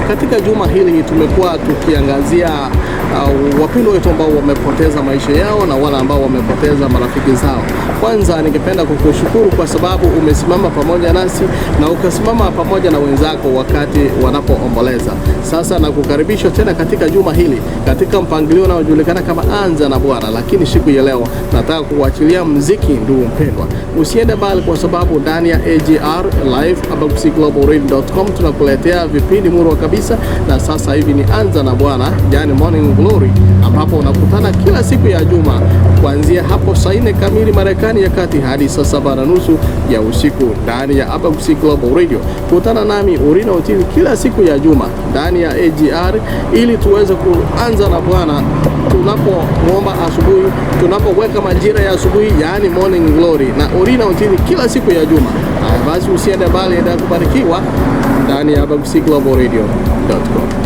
Katika juma hili tumekuwa tukiangazia wapendwa wetu ambao wamepoteza maisha yao na wale ambao wamepoteza marafiki zao. Kwanza ningependa kukushukuru kwa sababu umesimama pamoja nasi na ukasimama pamoja na wenzako wakati wanapoomboleza. Sasa nakukaribisha tena katika juma hili katika mpangilio unaojulikana kama Anza na Bwana, lakini siku ya leo nataka kuachilia mziki, ndugu mpendwa, usiende mbali, kwa sababu ndani ya AGR Live abagusii.globalradio.com tunakuletea vipindi murwa kabisa, na sasa hivi ni Anza na Bwana, yani Morning Glory, ambapo unakutana kila siku ya juma kuanzia hapo saa 4 kamili Marekani ya kati hadi saa 7:30 ya usiku ndani ya Abagusii Global Radio. Kutana nami Orina Otili kila siku ya juma ndani ya AGR ili tuweze kuanza na Bwana tunapomwomba asubuhi, tunapoweka majira ya asubuhi, yaani Morning Glory na Orina Otili kila siku ya juma. Haya basi, usiende mbali, endelea kubarikiwa ndani ya abagusii.globalradio.com.